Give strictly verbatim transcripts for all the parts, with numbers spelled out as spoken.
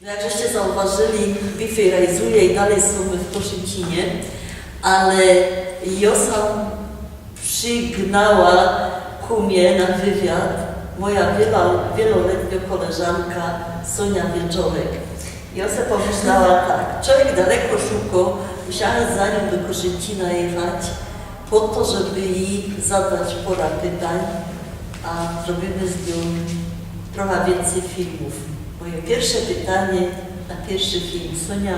Jak żeście zauważyli, bifejrajzuje i dalej sōm w Koszęcinie, ale jo sam przignała ku mie na wywiad moja wiela-, wieloletniŏ koleżanka Sonia Wieczorek. I jo se pōmyślała tak, człowiek daleko szuko, musiała za niōm do Koszęcina jechać, po to, żeby ji zadać pora pytań, a zrobiymy z niōm trochã wiyncyj filmōw. Moje piyrsze pytanie na piyrszy film. Sonia,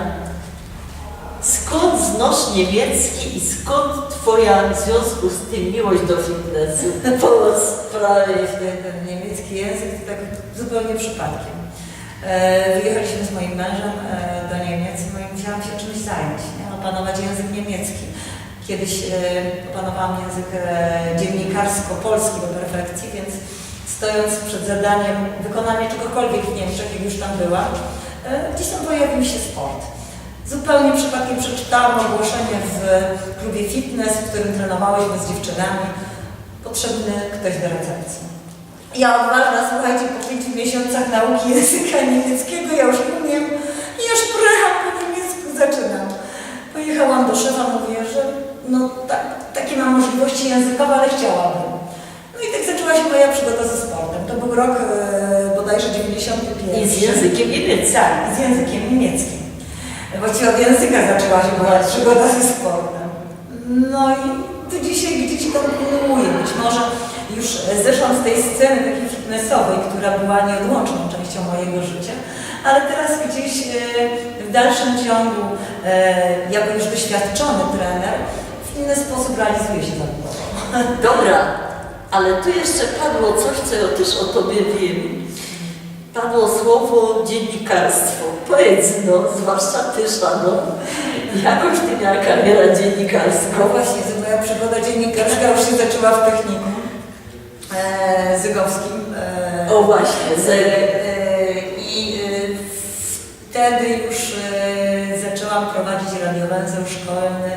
skōnd znosz niymiecki i skōnd twoja w zwiōnzku z tym miłość do fitnessu? Po sprawie. Ten, ten niemiecki język to tak zupełnie przypadkiem. E, Wyjechaliśmy z moim mężem e, do Niemiec i mówię, musiałam się czymś zająć, nie? Opanować język niemiecki. Kiedyś e, opanowałam język e, dziennikarsko-polski do perfekcji, więc stojąc przed zadaniem wykonania czegokolwiek w Niemczech, jak już tam byłam, e, gdzieś tam pojawił się sport. Zupełnie przypadkiem przeczytałam ogłoszenie w klubie fitness, w którym trenowałyśmy z dziewczynami. Potrzebny ktoś do recepcji. Ja odważna, słuchajcie, po pięciu miesiącach nauki języka niemieckiego ja już umiem i już prycham po niemiecku, zaczynam. Pojechałam do szefa, mówię, że no tak, takie mam możliwości językowe, ale chciałabym. No i tak zaczęła się moja przygoda ze sportem. To był rok e, bodajże dziewięćdziesiąty pierwszy. I z językiem niemieckim. Tak, z językiem niemieckim. Właściwie od języka zaczęła się moja przygoda ze sportem. No i do dzisiaj gdzieś tam kontynuuję. Być może już zeszłam z tej sceny takiej fitnessowej, która była nieodłączną częścią mojego życia, ale teraz gdzieś e, w dalszym ciągu, e, jako już doświadczony trener, w inny sposób realizuję się zawodowo. Dobra, ale tu jeszcze padło coś, co ja też o tobie wiem. Padło słowo dziennikarstwo. Powiedz no, zwłaszcza ty, Szano, jakąś ty miała karierę dziennikarską? No właśnie, że moja przygoda dziennikarska już się zaczęła w technikum e, zygowskim. E, O właśnie, e, Zyg. e, I e, wtedy już e, zaczęłam prowadzić radiowęzeł szkolny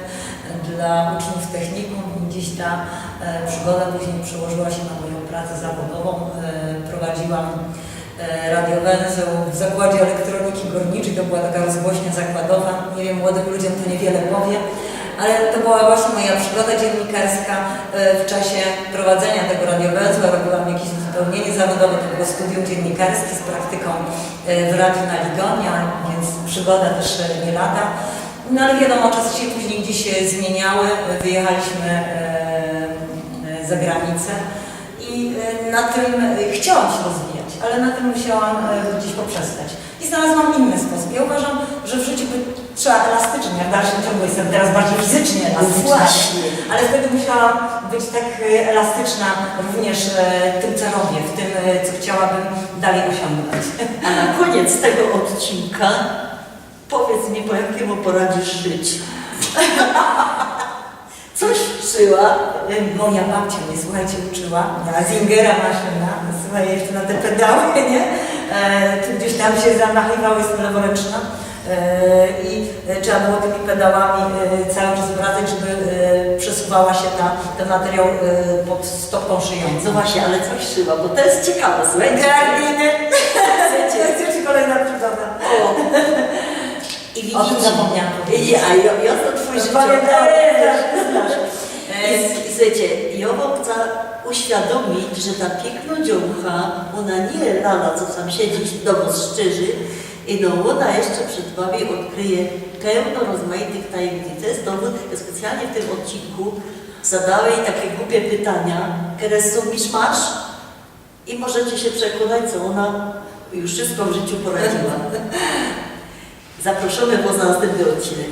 dla uczniów technikum. Gdzieś ta e, przygoda później przełożyła się na moją pracę zawodową. E, Prowadziłam e, radiowęzeł w Zakładzie Elektroniki Górniczej. To była taka rozgłośnia zakładowa. Nie wiem, młodym ludziom to niewiele powie, ale to była właśnie moja przygoda dziennikarska e, w czasie prowadzenia tego radiowęzła. Robiłam jakieś uzupełnienie zawodowe, to było studium dziennikarskie z praktyką e, w Radiu na Ligoniu, więc przygoda też e, nie lada. No ale wiadomo, czasy się później gdzieś e, zmieniały, wyjechaliśmy e, e, za granicę i e, na tym e, chciałam się rozwijać, ale na tym musiałam e, gdzieś poprzestać. I znalazłam inny sposób. Ja uważam, że w życiu by, trzeba elastycznie, ja w dalszym ciągu jestem teraz bardziej fizycznie elastyczna, Właśnie. Ale wtedy musiałam być tak e, elastyczna również e, tym, co robię, w tym, e, co chciałabym dalej osiągnąć. A na koniec tego odcinka powiedz mi, po jakiemu poradzisz szyć. Coś szyła. Moja babcia mnie, słuchajcie, uczyła, miała Zingera maszyna, słuchaj, jeszcze na te pedały, nie? E, tu gdzieś tam się zamachiwały, jestem leworęczna. E, I e, trzeba było tymi pedałami e, cały czas wracać, żeby e, przesuwała się ta, ten materiał e, pod stopką szyjącą. No właśnie, ale coś szyła, bo to jest ciekawe, słuchajcie. Gardiny! Słuchajcie. To jest już kolejna przygoda. O. I O tym widzicie, zapomniałam i, powiedzieć. a ja, ja za twój życie. Pamiętaj, I, i słuchajcie, ja wam chcę uświadomić, że ta piękna dziołcha, ona nie lada, co tam siedzi, do was szczerzy, i no ona jeszcze przed wami odkryje pełno rozmaitych tajemnic. To jest dowód, że specjalnie w tym odcinku zadała jej takie głupie pytania, które są miszmasz i możecie się przekonać, co ona już wszystko w życiu poradziła. Zaprosimy was na następny odcinek.